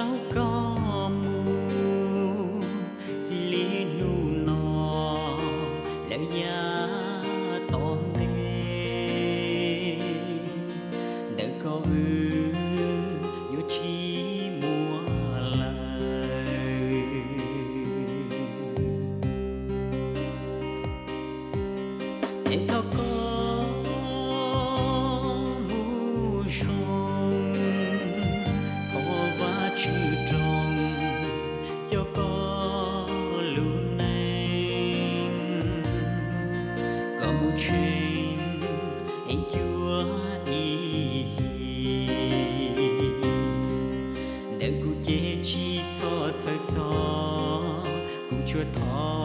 Koj mus txij li hnub no lawm yav tom ntej, ntawm koj wb yuav tsis muaj lawm. Es thov koj mus zoo, thov Vajtswv roos cov koj lub neej, kom mus tseeb es cuag ib yig. Ntawm kuv ces tsis txhob txhawj txog, kuv tsuas thov